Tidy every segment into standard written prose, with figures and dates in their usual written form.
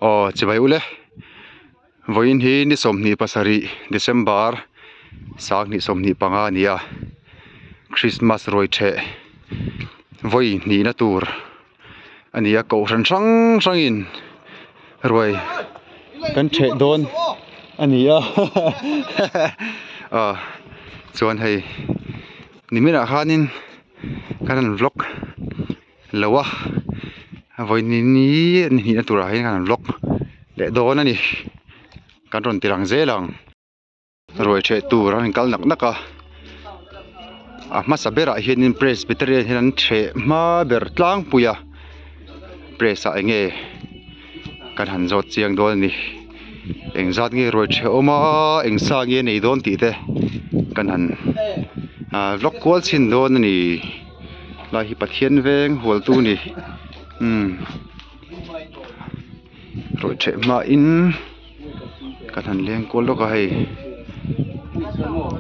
Aw chibai ule vawiin hi ni 27 December 2025 a ni a Christmas ruai theh vawi hnihna tur a ni a kohhran hrang hrangin ruai kan theh dawn a ni a aw chuan hei niminah khanin kan han vlog lo a vawi ni ni hnihna turah hian kan han vlog leh dawn a ni kan rawn ti lang zel ang. Ruai ṭheh tur an kal nak nak a a hmasa berah hianin presbyterian hian an ṭheh hma ber tlangpui a press ah eng nge kan han zawt chiang dawn a ni eng zat nge ruai ṭheh awm a eng sa nge nei dawn tih te kan han ah vlog kual chhin dawn a ni lai hi Pathian veng hual tu a ni umm ruai ṭheh hmain. Kan han leng kual lawk a hei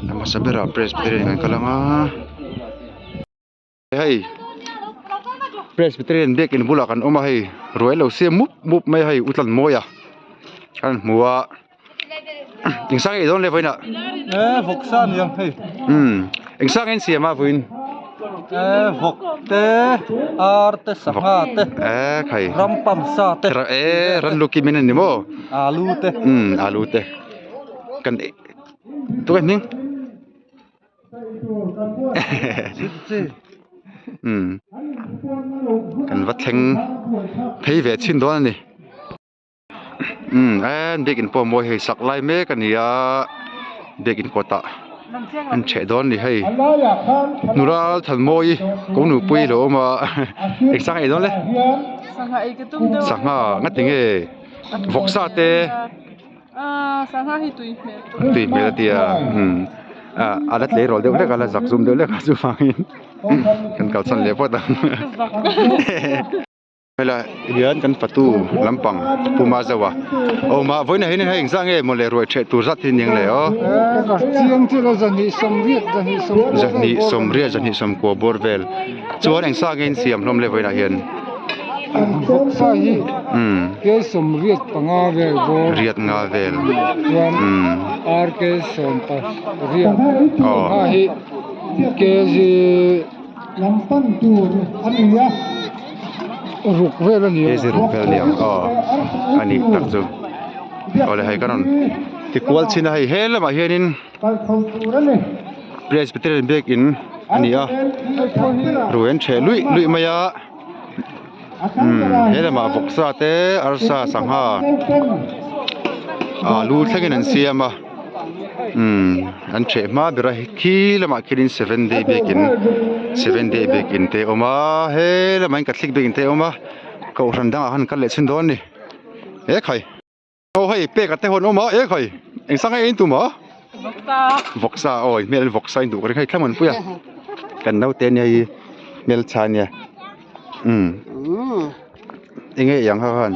a hmasa berah presbyterian kan kal ang a hei presbyterian biakin bulah kan awm a hei ruai lo siam mup mup mai a hei u tlanmawi a kan hmu a eng sang nge i dawn le vawiinah eng sang nge in siam a vawiin. Vawk te ar te sangha te ram pam sa te ran lu kim in a ni maw alu te alu te kan tu ka hming kan va thleng phei ve chhin dawn a ni. Umm en biakin pawh mawi hei sak lai mek a ni a biakin kawtah an chheh dawn a ni hei nula Thanmawii ko nupui a lo awm a eng sangha ei dawn le sangha ngati nge vawksa te tui hmel a tia umm a la tleirawl deuh hlek a la zak zum deuh hlek a chuvangin kan kalsan leh phawt ang. Helai hian kan fatu lampang Pu Mazaua a awm a vawiinah hian hei engzah nge mawle ruai ṭheh tur zat hi a niang le aw zahnih sawmriat zahnih sawmkua bawr vel chuan engsa nge in siam hlawm le vawiinah hian riat nga vel aw. Ruk vel a ni a ruk vel a ni ang aw a nih tak chu awle hei ka rawn ti kual chhin a hei he lamah hianin Presbyterian biakin a ni a ruai an ṭheh luih luih mai a umm he lamah vawksa te arsa sangha alu thlengin an siam a. Umm an ṭheh hma ber a khi lamah khianin seven day biakin seven day biakin te a awm a he lamah hian catholic biakin te a awm a kohhran dangah khan an kal leh chhin dawn a ni e khai aw hei peka te ho an awm a e khai eng sanga ei tum a vawksa aw hmel vawksa in duh ka ring hei thlam an pui a kan naute ania hei hmeltha ania umm enge ei ang kha khan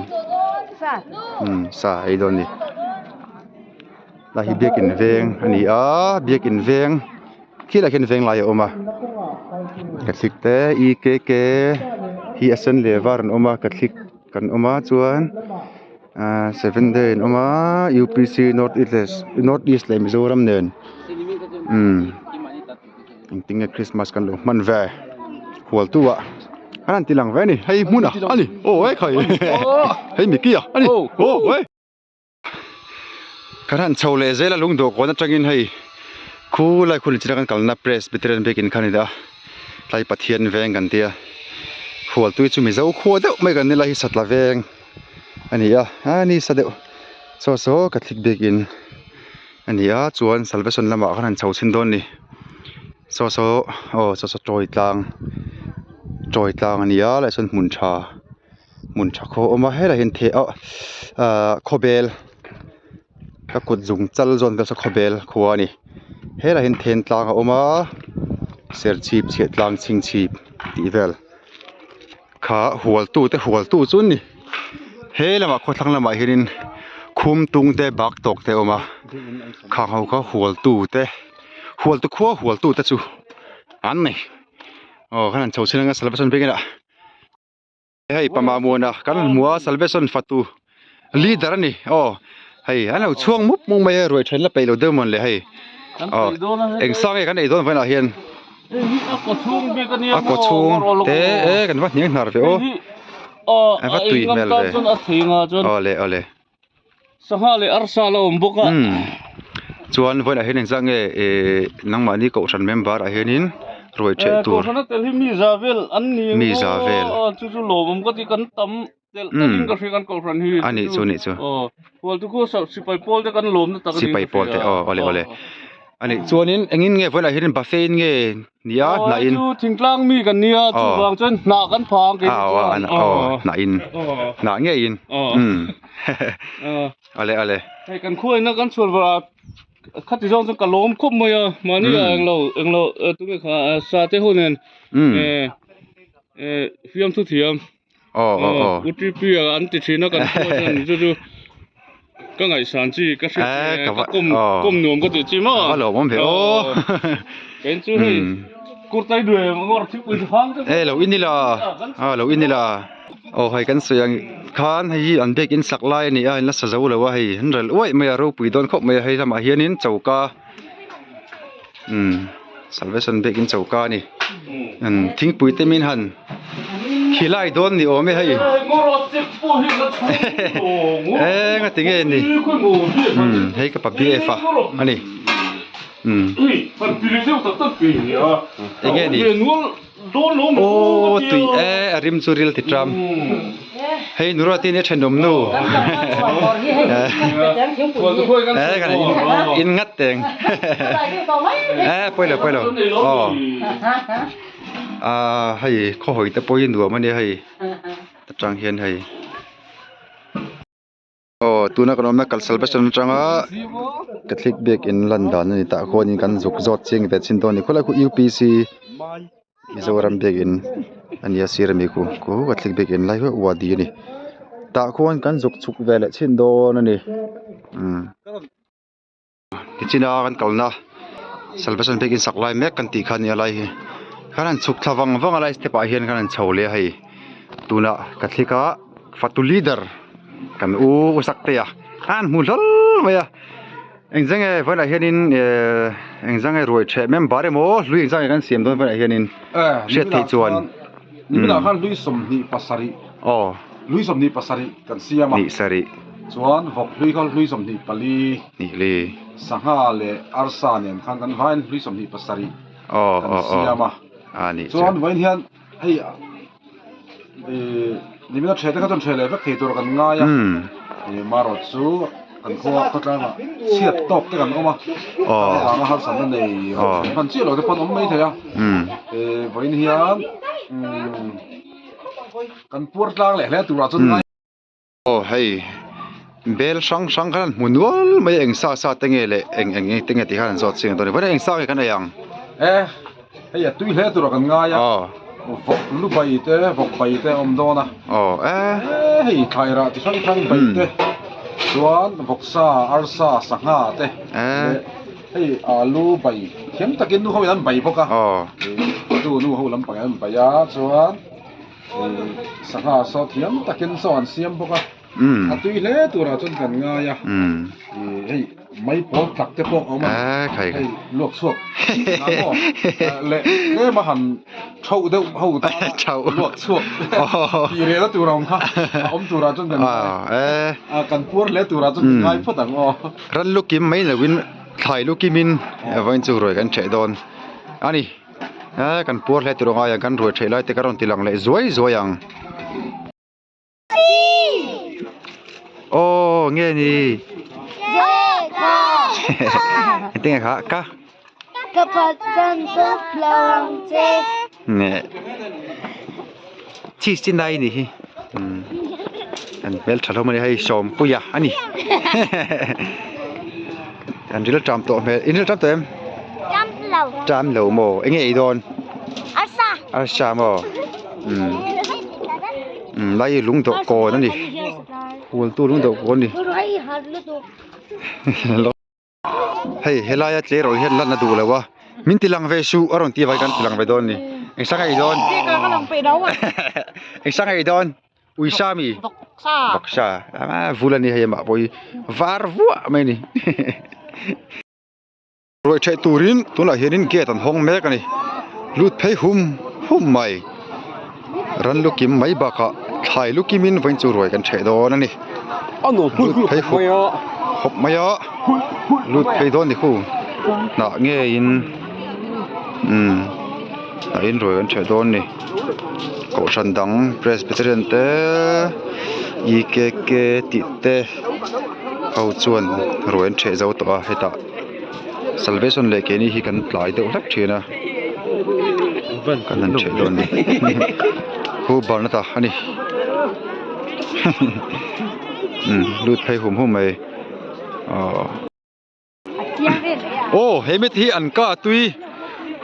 umm sa ei dawn a ni. Lai hi biakin veng a ni a biakin veng khilaiah khian veng lai a awm a catholic te e k k hi a sen leh var an awm a catholic kan awm a chuan ahh seven day an awm a u p c north east north east leh mizoram nen umm engtin nge christmas kan lo hman ve hual tu ah an han ti lang ve a ni hei hmun ah a ni aw ekhai hei mickey ah a ni aw e. Kan han chho leh zel a lung dawhkawn atangin hei khulai khun china kan kalna Presbyterian biakin kha a ni a tlai Pathian veng kan tia Hualtui chu Mizo khua deuh mai kan ni lai hi Satla veng a ni a a ni sa deuh saw saw Catholic biakin a ni a chuan Salvation lamah khan han chho chhin dawn a ni saw saw aw saw saw tawi tlang tawi tlang a ni a leh chuan hmun tha. Hmun tha khaw a awm a helaiah hian the ah ahh khawbel ka kut zung chal zawn vel saw khawbel khua a ni helaiah hian then tlang a awm a serchhip chhiah tlang chhingchhip tih vel kha hual tu te hual tu chu an ni he lamah khawthlang lamah hianin khum tung te bak tawk te a awm a khang ho kha hual tu te hual tu khua hual tu te chu an ni aw khan an chho chhin anga salvation veng inah. Hei pama muana kan hmu a salvation fatu Leader a ni aw hei an lo chhuang mup mup mai a ruai then la peih lo deuh mawn le hei aw eng sang nge kan ei dawn vawiinah hian a kaw chhung te e kan va hniang hnar ve aw a va tui hmel ve aw le aw le Sangha leh arsa la awm bawk a. Umm chuan vawiinah hian engzah nge eh nangmahni kohhran member ah hianin ruai theh tur. Kohhran a tel hi mi za vel an ni Mi za vel. aw chu chu lawmawm ka ti kan tam telh takin ka hria kan kohhran hi. A nih chu a nih chu. Aw hualtu khu sipai pawl te kan lawmna tak a ni ka hria. Sipai pawl te aw awle awle. A nih chuanin engin nge vawiinah hianin buffet in nge nia hnah in. Aw chu thingtlang mi kan nia chuvang chuan hnah kan pha ang kei chu chuan. Aw hnah in hnah ngei in umm awle awle. Hei kan khuaina kan chhuan vah a khati zawng chuan ka lawm khawp mai a mahni ah englo englo tunge kha sa te ho nen fiamthu thiam. Aw aw aw. U TP a an ti thin a kan khua chuan chu chu ka ngaihsan chi ka hriat chi ka kawm kawm nuam ka tih chi maw. Ka va lawmawm ve aw. Kei chu hei kurtai duai ngawr thingpui chu hang te. E lo in ila a lo in ila aw hei kan sawi ang khan hei hi an biak in sak lai a ni a in la sa zo lo a hei an rel uaih mai a ropui dawn khawp mai a hei lamah hianin choka umm salvation biak in choka a ni umm thingpui te min han khilai dawn ni awm e hei eng a ti nge ni umm hei ka pa BF a a ni umm eng nge ni aw tui e a rim chu ril ti tram hei nurati nia thenawm nu e kan in ngat teng e pawi lo pawi lo aw ah hei khawhawi te pawh hi nuam a nia hei atang hian hei. Aw tuna kan awmna kal salvation atanga catholic biakin lan dan a ni tah khuanin kan zuk zawt chiang ve chin dawn a ni khawlai khu U P C Mizoram biakin a ni a sir ami khu khu catholic biakin lai hi U A D a ni tah khuan kan zuk chhuk ve leh chin dawn a ni umm. Tichina kan kalna salvation biakin sak lai mek kan tih kha a nia lai hi khan han chhuk thla vang vang a lai step ah hian khan han chho leh a hei tunah catholic a fatu leader kan u u saktea a han hmu hlawl mai a engzenge vawiinah hianin ehh engzange ruai theh member emaw hlui engzange kan siam dawn vawiinah hianin hriat theih chuan Niminah khan hlui 27 aw hlui 27 kan siam a nih sarih chuan vawk hlui kha hlui 24 nih li sangha leh arsa nen khan kan vaiin hlui 27 aw kan aw aw siam a a nih chu chuan vawiin hian hei ih nimina ṭhe te kha chuan ṭhe leh vek thei tur kan ngai a umm ih marawh chu kan khua khawtlangah chhiat tawk te kan awm a aw avanga harsatna nei aw hman chiah lo te pawh an awm mai thei a umm ih vawiin hian umm kan puar tlang leh hle turah chuan ngai Aw hei bel hrang hrang khan an hmu nual mai a eng sa sa te nge leh eng eng te nge tih khan an zawt chiang dawn a ni vawiin eng sa nge kan ei ang e hei a tui hle turah kan ngai a aw vawk lu bai te vawk bai te a awm dawn a aw e e hei thlai rah chi hrang hrang bai te chuan vawksa arsa sangha te e leh hei alu bai thiam takin nu ho in an bai bawk a aw tu nu ho lampang in an bai a chuan. Sangha saw thiam takin saw an siam bawk a, a tui hle turah chuan kan ngai a, hei mai pawl tlak te pawh a awm a, hei luak chhuak maw leh tlem a han thauh deuh ho tana luak chhuak tih rehna tur a awm kha a awm turah chuan kan ngai a, kan puar hle turah chuan kan ngai phawt ang aw. Ran lu kim mai loin thlai lu kimin vawiin chu ruai kan ṭheh dawn a ni. He kan puar hle tur angai ang kan ruai theih lai te ka rawn ti lang leh zuai zuai ang. Aw nge ni. Engtin nge kha ka. Ka phatsan tawp lo ang che. Nge. Cheese chi nai ni hi. An hmel tha hlawm a ni hei Sawmpuia a ni. An ril ṭam tawh hmel in ril ṭam tawh em? Ṭam lo. Ṭam lo maw? Eng nge ei dawn? Arsa. Arsa maw? Umm umm lai hi lung dawh kawn a ni. Hualtu lung dawh kawn a ni. Hei helaia tleirawl hian lan a duh lo a min ti lang ve suh a rawn ti avangin kan ti lang ve dawn a ni. Eng sang ei dawn? Eng sang ei dawn? Uisa mi? Vawksa. A vul a ni hei amah pawh hi var vuah mai a ni. Ruai theih turin tunah hianin gate an hawng mek a ni. Lut phei hum hum mai. Ran lu kim mai bakah thlai lu kimin vawiin chu ruai kan theh dawn a ni. Lut phei hup hawp mai a lut phei dawn ni khu hnah ngeiin umm hnahin ruai kan theh dawn a ni. Kohhran dang Presbyterian te EKK tih te ho chuan ruai an theh zo tawh a hetah Salvation leh keini hi kan tlai deuh hlek thin a kan han theh dawn a ni hu Barnata a ni umm lut phei hum hum mai aww. Aw he mit hi an ka tui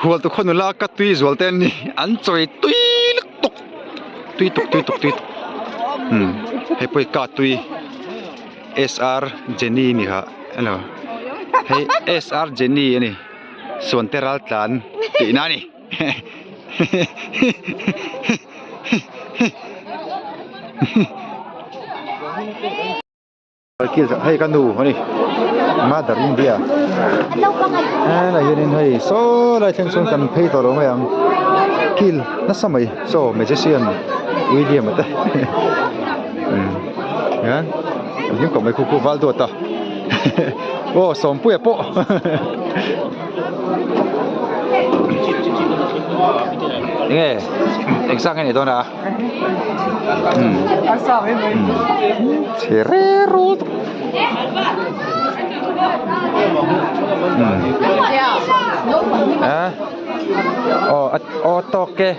hual tu khaw nula ka tui zual te an ni an chawi tui lutuk tui tuk tui tuk tui tuk umm hei pawh hi ka tui SR Jenny a ni kha elo hei SR Jenny a ni Suante ral tlan tihna a ni Hei ka nu a ni Mother India helai hianin hei saw lai thleng sawn kan phei tawh lo mai ang kil nasa mai saw magician William a te hian an hlim khawp mai khu khu val duat a aw Sawmpuia pawh enge engzah nge ni dawn a. Chhe re ru a aw aw tawk e.